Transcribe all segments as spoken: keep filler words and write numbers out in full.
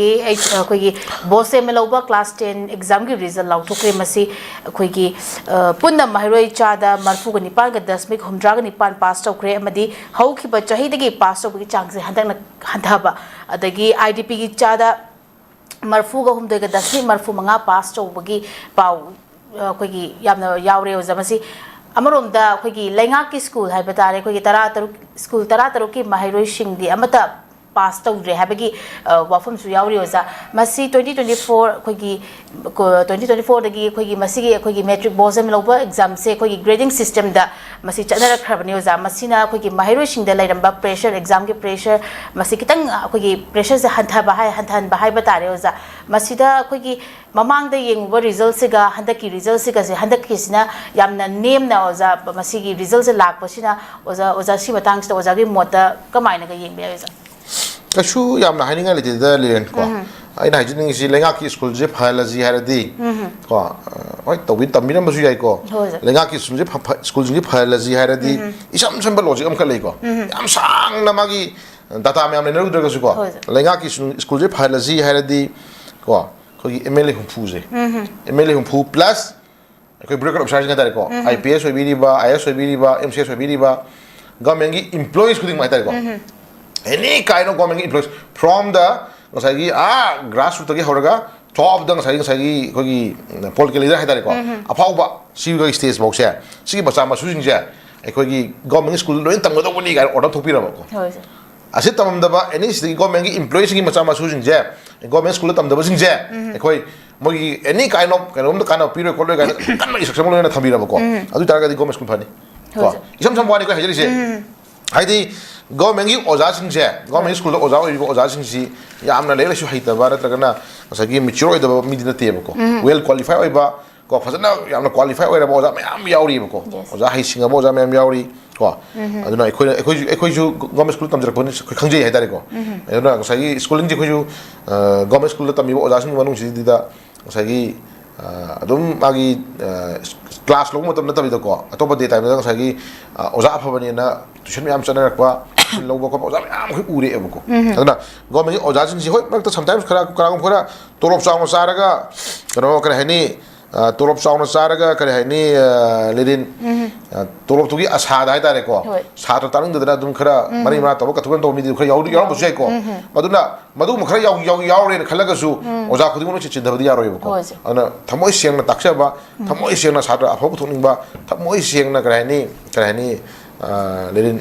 ꯑꯩ ꯑꯩꯈꯣꯏꯒꯤ Bose M A ꯂꯧꯕ ꯀ꯭ꯂꯥꯁ ꯇꯦꯟ ꯑꯦꯛꯖꯥꯝꯒꯤ ꯔꯤꯖꯜ ꯂꯥꯎꯊꯣꯛꯈ꯭ꯔꯦ꯫ ꯃꯁꯤ ꯑꯩꯈꯣꯏꯒꯤ ꯄꯨꯟꯅ ꯃꯍꯩꯔꯣꯏ ꯆꯥꯗ ꯃꯔꯤꯐꯨꯒ ꯅꯤꯄꯥꯟꯒ ꯗꯁꯃꯤꯛ ꯍꯨꯝꯗ꯭ꯔꯥꯒ ꯅꯤꯄꯥꯟ ꯄꯥꯁ ꯇꯧꯈ꯭ꯔꯦ ꯑꯃꯗꯤ ꯍꯧꯈꯤꯕ ꯆꯍꯤꯗꯒꯤ ꯄꯥꯁ ꯇꯧꯕꯒꯤ ꯆꯥꯡꯁꯦ ꯍꯟꯗꯛꯅ ꯍꯟꯊꯕ, ꯑꯗꯒꯤ ꯑꯥꯏ ꯗꯤ ꯄꯤꯒꯤ ꯆꯥꯗ ꯃꯔꯤꯐꯨꯒ ꯍꯨꯝꯗꯣꯏꯒ ꯗꯁꯃꯤꯛ ꯃꯔꯤꯐꯨ ꯃꯉꯥ ꯄꯥꯁ ꯇꯧꯕꯒꯤ ꯄꯥꯎ ꯑꯩꯈꯣꯏꯒꯤ ꯌꯥꯝꯅ ꯌꯥꯎꯔꯦ ꯑꯣꯖꯥ꯫ ꯃꯁꯤ ꯑꯃꯔꯣꯝꯗ ꯑꯩꯈꯣꯏꯒꯤ ꯂꯩꯉꯥꯛꯀꯤ ꯁ꯭ꯀꯨꯜ ꯍꯥꯏꯕ ꯇꯥꯔꯦ, ꯑꯩꯈꯣꯏꯒꯤ ꯇꯔꯥ ꯇꯔꯨꯛ, ꯁ꯭ꯀꯨꯜ ꯇꯔꯥ ꯇꯔꯨꯛꯀꯤ ꯃꯍꯩꯔꯣꯏꯁꯤꯡꯗꯤ ꯑꯃꯠꯇ ꯄꯥꯁ ꯇꯧꯗ꯭ꯔꯦ ꯍꯥꯏꯕꯒꯤ ꯋꯥꯐꯝꯁꯨ ꯌꯥꯎꯔꯤ ꯑꯣꯖꯥ꯫ ꯃꯁꯤ ꯇ꯭ꯋꯦꯟꯇꯤ ꯇ꯭ꯋꯦꯟꯇꯤ ꯐꯣꯔ ꯑꯩꯈꯣꯏꯒꯤ ꯇ꯭ꯋꯦꯟꯇꯤ ꯇ꯭ꯋꯦꯟꯇꯤ ꯐꯣꯔꯗꯒꯤ ꯑꯩꯈꯣꯏꯒꯤ ꯃꯁꯤꯒꯤ ꯑꯩꯈꯣꯏꯒꯤ ꯃꯦꯇ꯭ꯔꯤꯛ ꯕꯣꯁ ꯑꯦꯝ ꯑꯦ ꯂꯧꯕ ꯑꯦꯛꯖꯥꯝꯁꯦ ꯑꯩꯈꯣꯏꯒꯤ ꯒ꯭ꯔꯦꯗꯤꯡ ꯁꯤꯁꯇꯦꯝꯗ ꯃꯁꯤ ꯆꯠꯅꯔꯛꯈ꯭ꯔꯕꯅꯤ ꯑꯣꯖꯥ꯫ ꯃꯁꯤꯅ ꯑꯩꯈꯣꯏꯒꯤ ꯃꯍꯩꯔꯣꯏꯁꯤꯡꯗ ꯂꯩꯔꯝꯕ ꯄ꯭ꯔꯦꯁꯔ, ꯑꯦꯛꯖꯥꯝꯒꯤ ꯄ꯭ꯔꯦꯁꯔ, ꯃꯁꯤ ꯈꯤꯇꯪ ꯑꯩꯈꯣꯏꯒꯤ ꯄ꯭ꯔꯦꯁꯔꯁꯦ ꯍꯟꯊꯕ ꯍꯥꯏ ꯍꯟꯊꯍꯟꯕ ꯍꯥꯏꯕ ꯇꯥꯔꯦ ꯑꯣꯖꯥ꯫ ꯃꯁꯤꯗ ꯑꯩꯈꯣꯏꯒꯤ ꯃꯃꯥꯡꯗ ꯌꯦꯡꯉꯨꯕ ꯔꯤꯖꯜꯁꯤꯒ ꯍꯟꯗꯛꯀꯤ ꯔꯤꯖꯜꯁꯤꯒꯁꯦ, ꯍꯟꯗꯛꯀꯤꯁꯤꯅ ꯌꯥꯝꯅ ꯅꯦꯝꯅ ꯑꯣꯖꯥ ꯃꯁꯤꯒꯤ ꯔꯤꯖꯜꯁꯦ ꯂꯥꯛꯄꯁꯤꯅ, ꯑꯣꯖꯥ, ꯑꯣꯖꯥ, ꯁꯤ ꯃꯇꯥꯡꯁꯤꯗ ꯑꯣꯖꯥꯒꯤ ꯃꯣꯠꯇ ꯀꯃꯥꯏꯅꯒ ꯌꯦꯡꯕ ꯌꯥꯏ ꯑꯣꯖꯥ? ꯀꯩꯁꯨ ꯌꯥꯝꯅ ꯍꯥꯏꯅꯤꯡꯉꯥꯏ ꯂꯩꯇꯦꯗ, ꯂꯤꯂꯦꯟ, ꯀꯣ꯫ ꯑꯩꯅ ꯍꯥꯏꯖꯅꯤꯡꯉꯤꯁꯤ, ꯂꯩꯉꯥꯛꯀꯤ ꯁ꯭ꯀꯨꯜꯁꯦ ꯐꯍꯜꯂꯁꯤ ꯍꯥꯏꯔꯗꯤ, ꯀꯣ, ꯑ, ꯍꯣꯏ, ꯇꯧꯕꯤ ꯇꯝꯕꯤꯔꯝꯕꯁꯨ ꯌꯥꯏꯀꯣ꯫ ꯍꯣꯏ, ꯑꯣꯖꯥ꯫ ꯂꯩꯉꯥꯛꯀꯤ ꯁ꯭ꯀꯨꯜꯁꯦ ꯐ-, ꯐ-, ꯁ꯭ꯀꯨꯜꯁꯤꯡꯁꯦ ꯐꯍꯜꯂꯁꯤ ꯍꯥꯏꯔꯗꯤ, ꯏꯁꯝ ꯁꯝꯕ ꯂꯣꯖꯤꯛ ꯑꯃꯈꯛ ꯂꯩꯀꯣ꯫ ꯌꯥꯝ ꯁꯥꯡꯅ ꯃꯥꯒꯤ ꯗꯥꯇꯥ ꯃꯌꯥꯝ ꯂꯩꯅꯔꯨꯗ꯭ꯔꯒꯁꯨꯀꯣ, ꯍꯣꯏ, ꯑꯣꯖꯥ꯫ ꯂꯩꯉꯥꯛꯀꯤ ꯁ꯭ꯀꯨꯜ, ꯁ꯭ꯀꯨꯜꯁꯦ ꯐꯍꯜꯂꯁꯤ ꯍꯥꯏꯔꯗꯤ, ꯀꯣ, ꯑꯩꯈꯣꯏꯒꯤ ꯑꯦꯝ ꯑꯦꯜ ꯑꯦ ꯍꯨꯝꯐꯨꯁꯦ, ꯑꯦꯝ ꯑꯦꯜ ꯑꯦ ꯍꯨꯝꯐꯨ ꯄ꯭ꯂꯁ ꯑꯩꯈꯣꯏ ꯕ꯭ꯌꯨꯔꯣꯀ꯭ꯔꯦꯠ ꯑꯣꯐꯤꯁꯥꯔꯁꯤꯡ ꯍꯥꯏꯇꯥꯔꯦꯀꯣ, I P S ꯑꯣꯏꯕꯤꯔꯤꯕ, I S ꯑꯣꯏꯕꯤꯔꯤꯕ, M C S ꯑꯣꯏꯕꯤꯔꯤꯕ, ꯒꯚꯔꯟꯃꯦꯟꯠꯀꯤ employees ꯈꯨꯗꯤꯡꯃꯛ ꯍꯥꯏꯇꯥꯔꯦꯀꯣ, any kind of government employees, from the ꯉꯁꯥꯏꯒꯤ ꯑꯥ ꯒ꯭ꯔꯥꯁ ꯔꯨꯠꯇꯒꯤ ꯍꯧꯔꯒ ꯇꯣꯞꯇ ꯉꯁꯥꯏꯒꯤ, ꯉꯁꯥꯏꯒꯤ ꯑꯩꯈꯣꯏꯒꯤ ꯄꯣꯂꯤꯇꯤꯀꯦꯜ ꯂꯤꯗꯔ ꯍꯥꯏꯇꯥꯔꯦꯀꯣ, ꯑꯐꯥꯎꯕ ꯁꯤꯒꯤ ꯁ꯭ꯇꯦꯖ ꯐꯥꯎꯁꯦ, ꯁꯤꯒꯤ ꯃꯆꯥ ꯃꯁꯨꯁꯤꯡꯁꯦ ꯑꯩꯈꯣꯏꯒꯤ ꯒꯚꯔꯟꯃꯦꯟꯠ ꯁ꯭ꯀꯨꯜꯗ ꯂꯣꯏꯅ ꯇꯝꯒꯗꯧꯕꯅꯤ ꯀꯥꯏꯅ ꯑꯣꯔꯗꯔ ꯊꯣꯛꯄꯤꯔꯕꯀꯣ꯫ ꯍꯣꯏ, ꯁꯥꯔ꯫ ꯑꯁꯤ ꯇꯝꯃꯝꯗꯕ ꯑꯦꯅꯤ ꯁꯤꯗꯒꯤ ꯒꯣꯔꯃꯦꯟꯒꯤ ꯏꯝꯄ꯭ꯂꯣꯌꯤꯁꯤꯡꯒꯤ ꯃꯆꯥ ꯃꯁꯨꯁꯤꯡꯁꯦ, ꯒꯣꯔꯃꯦꯟ ꯁ꯭ꯀꯨꯜꯗ ꯇꯝꯗꯕꯁꯤꯡꯁꯦ, ꯑꯩꯈꯣꯏ ꯃꯣꯏꯒꯤ ꯑꯦꯅꯤ ꯀꯥꯏꯟ ꯑꯣꯐ ꯀꯩꯅꯣꯝꯇ ꯀꯥꯟꯅꯕ ꯄꯤꯔꯣꯏ ꯈꯣꯠꯂꯣꯏ ꯀꯥꯏꯅ ꯀꯟꯅ ꯏꯟꯁꯇ꯭ꯔꯛꯁꯟ ꯑꯃ ꯂꯣꯏꯅ ꯊꯝꯕꯤꯔꯕꯀꯣ꯫ ꯑꯗꯨ ꯑꯣꯏ ꯇꯥꯔꯒꯗꯤ ꯒꯣꯔꯃꯦꯟ ꯁ꯭ꯀꯨꯜ ꯐꯅꯤ꯫ ꯀꯣ? ꯍꯣꯏ, ꯁꯥꯔ꯫ ꯏꯁꯝ ꯁꯝꯕ ꯋꯥꯅꯤꯀꯣ ꯍꯥꯏꯖꯔꯤꯁꯦ꯫ ꯍꯥꯏꯗꯤ ꯒꯣꯔꯃꯦꯟꯒꯤ ꯑꯣꯖꯥꯁꯤꯡꯁꯦ, ꯒꯣꯔꯃꯦꯟ ꯁ꯭ꯀꯨꯜꯗ ꯑꯣꯖꯥ ꯑꯣꯏꯔꯤꯕ ꯑꯣꯖꯥꯁꯤꯡꯁꯤ ꯌꯥꯝꯅ ꯂꯥꯏꯔꯤꯛ ꯂꯥꯏꯁꯨ ꯍꯩꯇꯕ ꯅꯠꯇ꯭ꯔꯒꯅ ꯉꯁꯥꯏꯒꯤ ꯃꯦꯆ꯭ꯌꯣꯔ ꯑꯣꯏꯗꯕ ꯃꯤꯗꯤ ꯅꯠꯇꯦꯕꯀꯣ꯫ ꯋꯦꯜ ꯀ꯭ꯋꯥꯂꯤꯐꯥꯏ ꯑꯣꯏꯕ, ꯀꯣ, ꯐꯖꯅ ꯌꯥꯝꯅ ꯀ꯭ꯋꯥꯂꯤꯐꯥꯏ ꯑꯣꯏꯔꯕ ꯑꯣꯖꯥ ꯃꯌꯥꯝ ꯌꯥꯎꯔꯤꯕꯀꯣ꯫ Yes. ꯑꯣꯖꯥ ꯍꯩꯁꯤꯡꯉꯕ ꯑꯣꯖꯥ ꯃꯌꯥꯝ ꯌꯥꯎꯔꯤ꯫ ꯀꯣ? ꯑꯗꯨꯅ ꯑꯩꯈꯣꯏꯅ, ꯑꯩꯈꯣꯏꯁꯨ, ꯑꯩꯈꯣꯏꯁꯨ ꯒꯣꯔꯃꯦꯟ ꯁ꯭ꯀꯨꯜ ꯇꯝꯖꯔꯛꯄꯅꯤꯅ ꯑꯩꯈꯣꯏ ꯈꯪꯖꯩ ꯍꯥꯏꯇꯥꯔꯦꯀꯣ꯫ ꯑꯗꯨꯅ ꯉꯁꯥꯏꯒꯤ ꯁ꯭ꯀꯨꯂꯤꯡꯁꯦ ꯑꯩꯈꯣꯏꯁꯨ, ꯑ, ꯒꯣꯔꯃꯦꯟ ꯁ꯭ꯀꯨꯜꯗ ꯇꯝꯃꯤꯕ ꯑꯣꯖꯥꯁꯤꯡꯒꯤ ꯃꯅꯨꯡꯁꯤꯗ ꯉꯁꯥꯏꯒꯤ, ꯑ, ꯑꯗꯨꯝ ꯃꯥꯒꯤ, ꯑ, ꯀ꯭ꯂꯥꯁ ꯂꯧꯕ ꯃꯇꯝ ꯅꯠꯇꯕꯤꯗꯀꯣ, ꯑꯇꯣꯞꯄ ꯗꯦ ꯇꯥꯏꯝꯗ ꯉꯁꯥꯏꯒꯤ ꯑ, ꯑꯣꯖꯥ ꯑꯐꯕꯅꯦꯅ ꯇ꯭ꯌꯨꯁꯟ ꯃꯌꯥꯝ ꯆꯠꯅꯔꯛꯄ, ꯇ꯭ꯌꯨꯁꯟ ꯂꯧꯕ ꯈꯣꯠꯄ ꯑꯣꯖꯥ ꯃꯌꯥꯝ ꯑꯩꯈꯣꯏ ꯎꯔꯛꯑꯦꯕꯀꯣ꯫ ꯑꯗꯨꯅ ꯒꯣꯔꯃꯦꯟꯒꯤ ꯑꯣꯖꯥꯁꯤꯡꯁꯤ ꯍꯣꯏ ꯃꯔꯛꯇ ꯁꯝꯇꯥꯏꯝꯁ ꯈꯔ ꯀꯅꯥꯒꯨꯝꯕ ꯈꯔ ꯇꯣꯂꯣꯞ ꯆꯥꯎꯅ ꯆꯥꯔꯒ ꯀꯩꯅꯣ ꯀꯔꯤ ꯍꯥꯏꯅꯤ, ꯑ, ꯇꯣꯂꯣꯞ ꯆꯥꯎꯅ ꯆꯥꯔꯒ ꯀꯔꯤ ꯍꯥꯏꯅꯤ, ꯑ, ꯂꯦꯔꯤꯟ, ꯑ, ꯇꯣꯂꯣꯞꯇꯨꯒꯤ ꯑꯁꯥꯗ ꯍꯥꯏꯇꯥꯔꯦꯀꯣ, ꯍꯣꯏ. ꯁꯥꯇ꯭ꯔ ꯇꯥꯅꯤꯡꯗꯗꯅ ꯑꯗꯨꯝ ꯈꯔ ꯃꯔꯩ ꯃꯔꯥ ꯇꯧꯕ ꯀꯊꯨꯀꯟ ꯇꯧꯕ ꯃꯤꯗꯨ ꯈꯔ ꯌꯥꯎꯗꯤ ꯌꯥꯎꯔꯝꯕꯁꯨ ꯌꯥꯏꯀꯣ꯫ ꯃꯗꯨꯅ ꯃꯗꯨꯒꯨꯝꯕ ꯈꯔ ꯌꯥꯎ- ꯌꯥꯎ- ꯌꯥꯎꯔꯦꯅ ꯈꯜꯂꯒꯁꯨ ꯑꯣꯖꯥ ꯈꯨꯗꯤꯡꯃꯛ ꯂꯣꯏ ꯆꯤꯟꯊꯕꯗꯤ ꯌꯥꯔꯣꯏꯕꯀꯣ꯫ ꯍꯣꯏ, ꯁꯦ. ꯑꯗꯨꯅ ꯊꯃꯣꯏ ꯁꯦꯡꯅ ꯇꯥꯛꯆꯕ, ꯊꯃꯣꯏ ꯁꯦꯡꯅ ꯁꯥꯇ꯭ꯔ ꯑꯐꯕ ꯄꯨꯊꯣꯛꯅꯤꯡꯕ, ꯊꯃꯣꯏ ꯁꯦꯡꯅ ꯀꯔꯤ ꯍꯥꯏꯅꯤ, ꯀꯔꯤ ꯍꯥꯏꯅꯤ, ꯑ, ꯂꯦꯔꯤꯟ,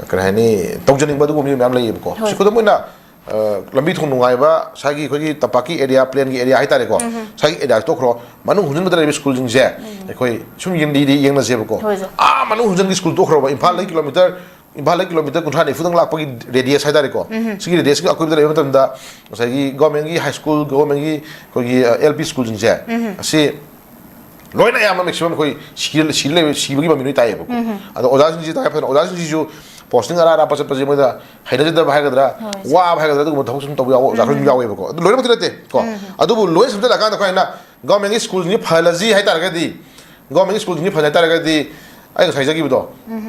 ꯀꯔꯤ ꯍꯥꯏꯅꯤ, ꯇꯧꯖꯅꯤꯡꯕ ꯑꯗꯨꯒꯨꯝꯕ ꯃꯤ ꯃꯌꯥꯝ ꯂꯩꯌꯦꯕꯀꯣ꯫ ꯍꯣꯏ. ꯁꯤ ꯈꯨꯗꯝ ꯑꯣꯏꯅ, ꯑ, ꯂꯝꯕꯤ ꯊꯣꯡ ꯅꯨꯡꯉꯥꯏꯕ, ꯉꯁꯥꯏꯒꯤ ꯑꯩꯈꯣꯏꯒꯤ ꯇꯝꯄꯥꯛꯀꯤ ꯑꯦꯔꯤꯌꯥ, ꯄ꯭ꯂꯦꯟꯒꯤ ꯑꯦꯔꯤꯌꯥ ꯍꯥꯏꯇꯥꯔꯦꯀꯣ, ꯉꯁꯥꯏꯒꯤ ꯑꯦꯔꯤꯌꯥ ꯇꯣꯛꯈ꯭ꯔꯣ, ꯃꯅꯨꯡ ꯍꯨꯟꯖꯤꯟꯕꯗ ꯂꯩꯔꯤꯕ ꯁ꯭ꯀꯨꯜꯁꯤꯡꯁꯦ ꯑꯩꯈꯣꯏ ꯁꯨꯝ ꯌꯦꯡꯗꯤ ꯌꯦꯡꯅꯁꯦꯕꯀꯣ꯫ ꯍꯣꯏ, ꯁꯦ. ꯑꯥ ꯃꯅꯨꯡ ꯍꯨꯟꯖꯤꯟꯒꯤ ꯁ꯭ꯀꯨꯜ ꯇꯣꯛꯈ꯭ꯔꯣꯕ, ꯏꯝꯐꯥꯜꯗꯒꯤ ꯀꯤꯂꯣꯃꯤꯇꯔ, ꯏꯝꯐꯥꯜꯗꯒꯤ ꯀꯤꯂꯣꯃꯤꯇꯔ ꯀꯨꯟꯊ꯭ꯔꯥ ꯅꯤꯐꯨꯗꯪ ꯂꯥꯛꯄꯒꯤ ꯔꯦꯗꯤꯌꯁ ꯍꯥꯏꯇꯥꯔꯦꯀꯣ꯫ ꯁꯤꯒꯤ ꯔꯦꯗꯤꯌꯁꯀꯤ ꯑꯀꯣꯏꯕꯗ ꯂꯩꯕ ꯃꯇꯝꯗ ꯉꯁꯥꯏꯒꯤ ꯒꯣꯔꯃꯦꯟꯒꯤ ꯍꯥꯏ ꯁ꯭ꯀꯨꯜ, ꯒꯣꯔꯃꯦꯟꯒꯤ ꯑꯩꯈꯣꯏꯒꯤ, ꯑ, ꯑꯦꯜ ꯄꯤ ꯁ꯭ꯀꯨꯜꯁꯤꯡꯁꯦ, ꯑꯁꯤ ꯂꯣꯏꯅ ꯑꯌꯥꯝꯕ ꯃꯦꯛꯁꯤꯃꯝ ꯑꯩꯈꯣꯏ ꯁꯤ-, ꯁꯤ ꯂꯩꯕ, ꯁꯤꯕꯒꯤ ꯃꯃꯤ ꯂꯣꯏ ꯇꯥꯏꯌꯦꯕꯀꯣ꯫ ꯑꯗꯣ ꯑꯣꯖꯥꯁꯤꯡꯁꯤ ꯇꯉꯥꯏ ꯐꯗꯅ ꯑꯣꯖꯥꯁꯤꯡꯁꯤꯁꯨ ꯄꯣꯁꯇꯤꯡ ꯑꯔꯥꯞ ꯑꯔꯥꯞꯄ ꯆꯠꯄꯁꯦ ꯃꯣꯏꯗ ꯍꯩꯅꯖꯗꯕ ꯍꯥꯏꯒꯗ꯭ꯔꯥ, ꯍꯣꯏ. ꯋꯥꯕ ꯍꯥꯏꯒꯗ꯭ꯔꯥ, ꯑꯗꯨꯒꯨꯝꯕ ꯊꯕꯛ ꯁꯨꯝ ꯇꯧꯕ ꯌꯥꯎꯕ ꯑꯣꯖꯥ ꯈꯔꯁꯨ ꯌꯥꯎꯋꯦꯕꯀꯣ꯫ ꯑꯗꯨ ꯂꯣꯏꯅꯃꯛꯇꯤ ꯅꯠꯇꯦ ꯀꯣ꯫ ꯑꯗꯨꯕꯨ ꯂꯣꯏꯅ ꯁꯝꯖꯜꯂꯀꯥꯟꯗ ꯑꯩꯈꯣꯏꯅ ꯒꯣꯔꯃꯦꯟꯒꯤ ꯁ꯭ꯀꯨꯜꯁꯤꯡꯁꯤ ꯐꯍꯜꯂꯁꯤ ꯍꯥꯏꯇꯥꯔꯒꯗꯤ, ꯒꯣꯔꯃꯦꯟꯒꯤ ꯁ꯭ꯀꯨꯜꯁꯤꯡꯁꯤ ꯐꯍꯜꯂꯁꯤ ꯍꯥꯏꯇꯥꯔꯒꯗꯤ, ꯑꯩ ꯉꯁꯥꯏ ꯍꯥꯏꯖꯈꯤꯕꯗꯣ,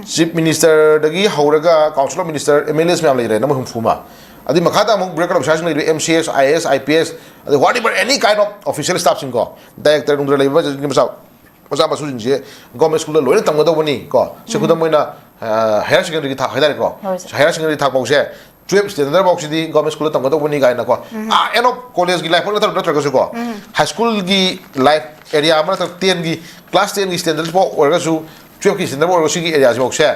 ꯆꯤꯐ ꯃꯤꯅꯤꯁꯇꯔꯗꯒꯤ ꯍꯧꯔꯒ council of minister, M L As ꯃꯌꯥꯝ ꯂꯩꯔꯦ, ꯅꯝꯕꯔ ꯍꯨꯝꯐꯨ ꯑꯃ꯫ ꯑꯗꯨꯏ ꯃꯈꯥꯗ ꯑꯃꯨꯛ ꯕ꯭ꯔꯦꯛ ꯑꯣꯐꯤꯁꯥꯔꯁꯤꯡ ꯂꯩꯔꯤꯕ, M C S, I A S, I P S, ꯑꯗꯩ whatever any kind of official staffꯁꯤꯡꯀꯣ, ꯗꯥꯏꯔꯦꯛꯇꯔ ꯅꯨꯡꯗꯔ ꯂꯩꯕ ꯃꯆꯥ, ꯃꯆꯥ ꯃꯁꯨꯁꯤꯡꯁꯦ ꯒꯣꯔꯃꯦꯟ ꯁ꯭ꯀꯨꯜꯗ ꯂꯣꯏꯅ ꯇꯝꯒꯗꯧꯕꯅꯤ ꯀꯣ꯫ ꯁꯤ ꯈꯨꯗꯝ ꯑꯣꯏꯅ, ꯑ, ꯍꯥꯌꯔ ꯁꯦꯀꯦꯟꯗꯔꯤꯒꯤ ꯊꯥꯛ ꯍꯥꯏꯇꯥꯔꯦꯀꯣ꯫ ꯍꯣꯏ, ꯁꯦ. ꯍꯥꯌꯔ ꯁꯦꯀꯦꯟꯗꯔꯤ ꯊꯥꯛ ꯐꯥꯎꯁꯦ ꯇꯨꯌꯦꯜꯞ ꯁ꯭ꯇꯦꯟꯗꯔꯗ ꯐꯥꯎꯁꯤꯗꯤ ꯒꯣꯔꯃꯦꯟ ꯁ꯭ꯀꯨꯜꯗ ꯇꯝꯒꯗꯧꯕꯅꯤ ꯀꯥꯏꯅꯀꯣ꯫ ꯑꯥ, ꯑꯦꯟ ꯑꯣꯐ ꯀꯣꯂꯦꯖꯀꯤ ꯂꯥꯏꯐ ꯅꯠꯇ꯭ꯔ-, ꯅꯠꯇ꯭ꯔꯒꯁꯨꯀꯣ, ꯍꯥꯏ ꯁ꯭ꯀꯨꯜꯒꯤ ꯂꯥꯏꯐ ꯑꯦꯔꯤꯌꯥ ꯑꯃ ꯅꯠꯇ꯭ꯔꯒ ꯇꯦꯟꯒꯤ, ꯀ꯭ꯂꯥꯁ ꯇꯦꯟꯒꯤ ꯁ꯭ꯇꯦꯟꯗꯔꯗ ꯐꯥꯎ ꯑꯣꯏꯔꯒꯁꯨ, ꯇꯨꯌꯦꯜꯞꯀꯤ ꯁ꯭ꯇꯦꯟꯗꯔꯗ ꯑꯣꯏꯔꯒꯁꯨ ꯁꯤꯒꯤ ꯑꯦꯔꯤꯌꯥꯁꯤꯐꯥꯎꯁꯦ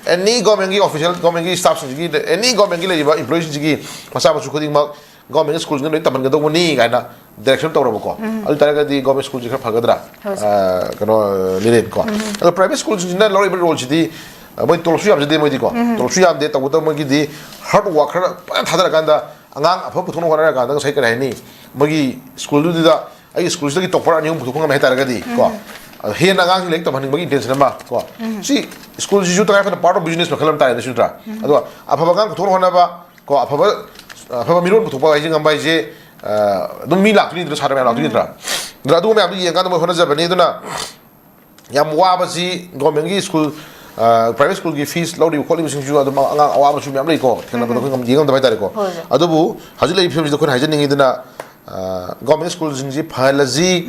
ꯑꯦꯅꯤ ꯒꯣꯔꯃꯦꯟꯒꯤ ꯑꯣꯐꯤꯁꯤꯌꯦꯜ, ꯒꯣꯔꯃꯦꯟꯒꯤ ꯁ꯭ꯇꯥꯐꯁꯤꯡꯁꯤꯒꯤ, ꯑꯦꯅꯤ ꯒꯣꯔꯃꯦꯟꯒꯤ ꯂꯩꯔꯤꯕ ꯏꯝꯄ꯭ꯂꯣꯌꯤꯁꯤꯡꯁꯤꯒꯤ ꯃꯆꯥ ꯃꯁꯨ ꯈꯨꯗꯤꯡꯃꯛ ꯒꯣꯔꯃꯦꯟ ꯁ꯭ꯀꯨꯜꯁꯤꯡꯗ ꯂꯣꯏ ꯇꯝꯍꯟꯒꯗꯧꯕꯅꯤ ꯀꯥꯏꯅ ꯗꯥꯏꯔꯦꯛꯁꯟ ꯇꯧꯔꯕꯀꯣ꯫ ꯑꯗꯨ ꯑꯣꯏ ꯇꯥꯔꯒꯗꯤ ꯒꯣꯔꯃꯦꯟ ꯁ꯭ꯀꯨꯜꯁꯦ ꯈꯔ ꯐꯒꯗ꯭ꯔꯥ? ꯍꯣꯏ, ꯁꯦ. ꯑ, ꯀꯩꯅꯣ, ꯂꯤꯔꯦꯟꯀꯣ꯫ ꯑꯗꯣ ꯄ꯭ꯔꯥꯏꯚꯦꯠ ꯁ꯭ꯀꯨꯜꯁꯤꯡꯁꯤꯅ ꯂꯧꯔꯤꯕ ꯔꯣꯜꯁꯤꯗꯤ, ꯑ, ꯃꯣꯏ ꯇꯣꯂꯣꯞꯁꯨ ꯌꯥꯝꯖꯗꯦ ꯃꯣꯏꯗꯤꯀꯣ꯫ ꯇꯣꯂꯣꯞꯁꯨ ꯌꯥꯝꯗꯦ, ꯇꯧꯕꯇꯕꯨ ꯃꯣꯏꯒꯤꯗꯤ ꯍꯥꯔꯗ ꯋꯥꯔꯛ ꯈꯔ ꯐꯖꯅ ꯊꯥꯗꯔꯀꯥꯟꯗ ꯑꯉꯥꯡ ꯑꯐꯕ ꯄꯨꯊꯣꯛꯅꯕ ꯍꯣꯠꯅꯔꯀꯥꯟꯗ ꯉꯁꯥꯏ ꯀꯔꯤ ꯍꯥꯏꯅꯤ, ꯃꯣꯏꯒꯤ ꯁ꯭ꯀꯨꯜꯗꯨꯗ ꯑꯩꯒꯤ ꯁ꯭ꯀꯨꯜꯁꯤꯗꯒꯤ ꯇꯣꯞꯄꯔ ꯑꯅꯤ ꯑꯍꯨꯝ ꯄꯨꯊꯣꯛꯄ ꯉꯝꯃꯦ ꯍꯥꯏ ꯇꯥꯔꯒꯗꯤ ꯀꯣ, ꯑꯗꯣ ꯍꯦꯟꯅ ꯑꯉꯥꯡꯁꯤꯡ ꯂꯥꯏꯔꯤꯛ ꯇꯝꯍꯟꯅꯤꯡꯕꯒꯤ ꯏꯟꯇꯦꯟꯁꯟ ꯑꯃ ꯀꯣ, ꯁꯤ ꯁ꯭ꯀꯨꯜꯁꯤꯁꯨ ꯇꯉꯥꯏ ꯐꯗꯅ ꯄꯥꯔꯠ ꯑꯣꯐ ꯕꯤꯖꯤꯅꯦꯁ ꯃꯈꯜ ꯑꯃ ꯇꯥꯔꯦꯅꯦ, ꯁꯤ ꯅꯠꯇ꯭ꯔꯥ? ꯑꯗꯣ ꯑꯐꯕ ꯑꯉꯥꯡ ꯄꯨꯊꯣꯛꯅꯕ ꯍꯣꯠꯅꯕ ꯀꯣ, ꯑꯐꯕ, ꯑꯐꯕ ꯃꯤꯔꯣꯜ ꯄꯨꯊꯣꯛꯄ ꯍꯥꯏꯁꯦ ꯉꯝꯕ ꯍꯥꯏꯁꯦ, ꯑ, ꯑꯗꯨꯝ ꯃꯤ ꯂꯥꯛꯇꯣꯏꯅꯤ, ꯁꯥꯇ꯭ꯔ ꯃꯌꯥꯝ ꯂꯥꯛꯇꯣꯏ ꯅꯠꯇ꯭ꯔꯥ? ꯑꯗꯨꯅ ꯑꯗꯨꯒꯨꯝꯕ ꯃꯌꯥꯝꯗꯨ ꯌꯦꯡꯀꯥꯟꯗ ꯃꯣꯏ ꯍꯣꯠꯅꯖꯕꯅꯤ꯫ ꯑꯗꯨꯅ ꯌꯥꯝ ꯋꯥꯕꯁꯤ ꯒꯣꯔꯃꯦꯟꯒꯤ ꯁ꯭ꯀꯨꯜ, ꯄ꯭ꯔꯥꯏꯚꯦꯠ ꯁ꯭ꯀꯨꯜꯒꯤ ꯐꯤꯁ ꯂꯧꯔꯤꯕ ꯈꯣꯠꯂꯤꯕꯁꯤꯡꯁꯨ ꯑꯗꯨꯝ ꯑꯉꯥꯡ ꯑꯋꯥꯕꯁꯨ ꯃꯌꯥꯝ ꯂꯩꯀꯣ, ꯊꯦꯡꯅꯕꯗ ꯑꯩꯈꯣꯏ ꯉꯝ- ꯌꯦꯡꯉꯝꯗꯕ ꯍꯥꯏꯇꯥꯔꯦꯀꯣ꯫ ꯍꯣꯏ, ꯍꯣꯏ꯫ ꯑꯗꯨꯕꯨ ꯍꯧꯖꯤꯛ ꯂꯩꯔꯤꯕ ꯐꯤꯕꯝꯁꯤꯗ ꯑꯩꯈꯣꯏꯅ ꯍꯥꯏꯖꯅꯤꯡꯉꯤꯗꯅ, ꯒꯣꯔꯃꯦꯟ ꯁ꯭ꯀꯨꯜꯁꯤꯡꯁꯤ ꯐꯍꯜꯂꯁꯤ,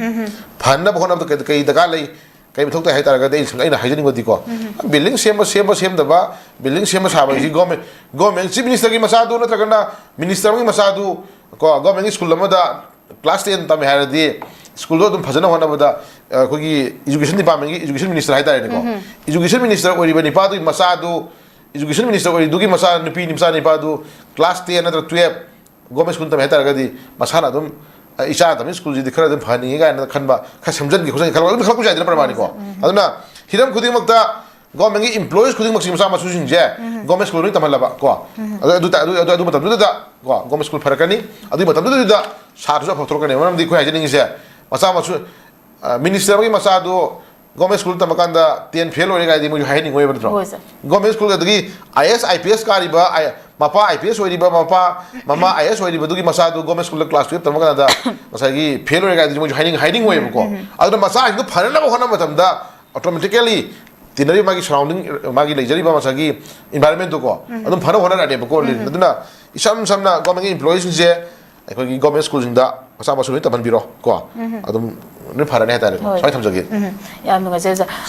ꯐꯍꯟꯅꯕ ꯍꯣꯠꯅꯕꯗ ꯀꯩ ꯀꯩ ꯗꯔꯀꯥꯔ ꯂꯩ, ꯀꯩ ꯃꯊꯧ ꯇꯥꯏ ꯍꯥꯏꯇꯥꯔꯒꯗꯤ ꯑꯩ ꯁꯨꯝ ꯑꯩꯅ ꯍꯥꯏꯖꯅꯤꯡꯕꯗꯤꯀꯣ, ꯕꯤꯜꯗꯤꯡ ꯁꯦꯝꯕ ꯁꯦꯝꯕ ꯁꯦꯝꯗꯕ, ꯕꯤꯜꯗꯤꯡ ꯁꯦꯝꯕ ꯁꯥꯕ ꯍꯥꯏꯁꯤ ꯒꯣꯔꯃꯦꯟ ꯒꯣꯔꯃꯦꯟ ꯆꯤꯐ ꯃꯤꯅꯤꯁꯇꯔꯒꯤ ꯃꯆꯥꯗꯨ ꯅꯠꯇ꯭ꯔꯒꯅ ꯃꯤꯅꯤꯁꯇꯔ ꯑꯃꯒꯤ ꯃꯆꯥꯗꯨ ꯀꯣ, ꯒꯣꯔꯃꯦꯟꯒꯤ ꯁ꯭ꯀꯨꯜ ꯑꯃꯗ ꯀ꯭ꯂꯥꯁ ꯇꯦꯟ ꯇꯝꯃꯦ ꯍꯥꯏꯔꯗꯤ ꯁ꯭ꯀꯨꯜꯗꯣ ꯑꯗꯨꯝ ꯐꯖꯅ ꯍꯣꯠꯅꯕꯗ, ꯑ, ꯑꯩꯈꯣꯏꯒꯤ ꯏꯖꯨꯀꯦꯁꯟ ꯗꯤꯄꯥꯔꯠꯃꯦꯟꯒꯤ ꯏꯖꯨꯀꯦꯁꯟ ꯃꯤꯅꯤꯁꯇꯔ ꯍꯥꯏꯇꯥꯔꯦꯅꯦꯀꯣ, ꯏꯖꯨꯀꯦꯁꯟ ꯃꯤꯅꯤꯁꯇꯔ ꯑꯣꯏꯔꯤꯕ ꯅꯤꯄꯥꯗꯨꯒꯤ ꯃꯆꯥꯗꯨ, ꯏꯖꯨꯀꯦꯁꯟ ꯃꯤꯅꯤꯁꯇꯔ ꯑꯣꯏꯔꯤꯗꯨꯒꯤ ꯃꯆꯥ ꯅꯨꯄꯤ ꯃꯆꯥ ꯅꯤꯄꯥꯗꯨ ꯀ꯭ꯂꯥꯁ ꯇꯦꯟ ꯅꯠꯇ꯭ꯔꯒ ꯇꯨꯌꯦꯜꯞ ꯒꯣꯔꯃꯦꯟ ꯁ꯭ꯀꯨꯜ ꯇꯝꯃꯦ ꯍꯥꯏꯇꯥꯔꯒꯗꯤ ꯃꯁꯥꯅ ꯑꯗꯨꯝ, ꯑ, ꯏꯆꯥ ꯇꯝꯃꯤ ꯁ꯭ꯀꯨꯜꯁꯤꯗꯤ ꯈꯔ ꯑꯗꯨꯝ ꯐꯍꯟꯅꯤꯡꯉꯤ ꯀꯥꯏꯅ ꯈꯟꯕ, ꯈꯔ ꯁꯦꯝꯖꯤꯟꯒꯦ ꯈꯣꯠꯆꯤꯟꯒꯦ ꯈꯜꯂꯛꯄ ꯑꯗꯨꯝ ꯈꯜꯂꯛꯄꯁꯨ ꯌꯥꯏꯗꯅ ꯄ꯭ꯔꯃꯥꯅꯤꯀꯣ꯫ ꯑꯗꯨꯅ ꯍꯤꯔꯝ ꯈꯨꯗꯤꯡꯃꯛꯇ ꯒꯣꯔꯃꯦꯟꯒꯤ ꯏꯝꯄ꯭ꯂꯣꯌꯤꯁ ꯈꯨꯗꯤꯡꯃꯛꯁꯤ ꯃꯆꯥ ꯃꯁꯨꯁꯤꯡꯁꯦ ꯒꯣꯔꯃꯦꯟ ꯁ꯭ꯀꯨꯜ ꯂꯣꯏ ꯇꯝꯍꯜꯂꯕ ꯀꯣ꯫ ꯑꯗꯨ ꯑꯗꯨ ꯇ- ꯑꯗꯨ ꯑꯗꯨ ꯑꯗꯨ ꯃꯇꯝꯗꯨꯗ ꯀꯣ, ꯒꯣꯔꯃꯦꯟ ꯁ꯭ꯀꯨꯜ ꯐꯔꯛꯀꯅꯤ꯫ ꯑꯗꯨꯒꯤ ꯃꯇꯝꯗꯨꯗ ꯁꯥꯇ꯭ꯔꯁꯨ ꯑꯐꯕ ꯊꯣꯛꯂꯛꯀꯅꯤ꯫ ꯃꯔꯝꯗꯤ ꯑꯩꯈꯣꯏ ꯍꯥꯏꯖꯅꯤꯡꯉꯤꯁꯦ, ꯃꯆꯥ ꯃꯁꯨ, ꯑ, ꯃꯤꯅꯤꯁꯇꯔ ꯑꯃꯒꯤ ꯃꯆꯥꯗꯨ ꯒꯣꯔꯃꯦꯟ ꯁ꯭ꯀꯨꯜ ꯇꯝꯃꯀꯥꯟꯗ ꯇꯦꯟ ꯐꯦꯜ ꯑꯣꯏꯔꯦ ꯀꯥꯏꯗꯤ ꯃꯣꯏꯁꯨ ꯍꯥꯏꯍꯟꯅꯤꯡꯉꯣꯏꯕ ꯅꯠꯇ꯭ꯔꯣ? ꯍꯣꯏ, ꯁꯥꯔ꯫ ꯒꯣꯔꯃꯦꯟ ꯁ꯭ꯀꯨꯜ ꯑꯗꯒꯤ ꯑꯥꯏ ꯑꯦꯁ, ꯑꯥꯏ ꯄꯤ ꯑꯦꯁ ꯀꯥꯔꯤꯕ, ꯑꯥꯏ- ꯃꯄꯥ ꯑꯥꯏ ꯄꯤ ꯑꯦꯁ ꯑꯣꯏꯔꯤꯕ, ꯃꯄꯥ, ꯃꯃꯥ ꯑꯥꯏ ꯑꯦꯁ ꯑꯣꯏꯔꯤꯕꯗꯨꯒꯤ ꯃꯆꯥꯗꯨ ꯒꯣꯔꯃꯦꯟ ꯁ꯭ꯀꯨꯜꯗ ꯀ꯭ꯂꯥꯁ ꯇꯨꯌꯦꯜꯞ ꯇꯝꯃꯀꯥꯟꯗ ꯉꯁꯥꯏꯒꯤ ꯐꯦꯜ ꯑꯣꯏꯔꯦ ꯀꯥꯏꯗꯤ ꯃꯣꯏꯁꯨ ꯍꯥꯏꯅꯤꯡ ꯍꯥꯏꯅꯤꯡꯉꯣꯏꯕꯀꯣ꯫ ꯑꯗꯨꯅ ꯃꯆꯥꯁꯤꯡꯗꯨ ꯐꯅꯅꯕ ꯍꯣꯠꯅꯕ ꯃꯇꯝꯗ ꯑꯣꯇꯣꯃꯦꯇꯤꯀꯦꯂꯤ ꯇꯤꯟꯅꯔꯤꯕ ꯃꯥꯒꯤ ꯁꯔꯥꯎꯟꯗꯤꯡ, ꯃꯥꯒꯤ ꯂꯩꯖꯔꯤꯕ ꯉꯁꯥꯏꯒꯤ ꯏꯟꯚꯥꯏꯔꯣꯟꯃꯦꯟꯗꯨꯀꯣ ꯑꯗꯨꯝ ꯐꯅꯕ ꯍꯣꯠꯅꯔꯛꯑꯅꯦꯕꯀꯣ꯫ ꯑꯗꯨꯅ ꯏꯁꯝ ꯁꯝꯅ ꯒꯣꯔꯃꯦꯟꯒꯤ ꯏꯝꯄ꯭ꯂꯣꯌꯤꯁꯤꯡꯁꯦ ꯑꯩꯈꯣꯏꯒꯤ ꯒꯣꯔꯃꯦꯟ ꯁ꯭ꯀꯨꯜꯁꯤꯡꯗ ꯃꯆꯥ ꯃꯁꯨ ꯂꯣꯏ ꯇꯝꯍꯟꯕꯤꯔꯣ ꯀꯣ꯫ ꯑꯗꯨꯝ ꯂꯣꯏ ꯐꯔꯅꯤ ꯍꯥꯏꯇꯥꯔꯦꯀꯣ꯫ ꯍꯣꯏ꯫ ꯁꯨꯃꯥꯏꯅ ꯊꯝꯖꯒꯦ꯫ ꯎꯝ, ꯌꯥꯝ ꯅꯨꯡꯉꯥꯏꯖꯔꯦ, ꯁꯥꯔ꯫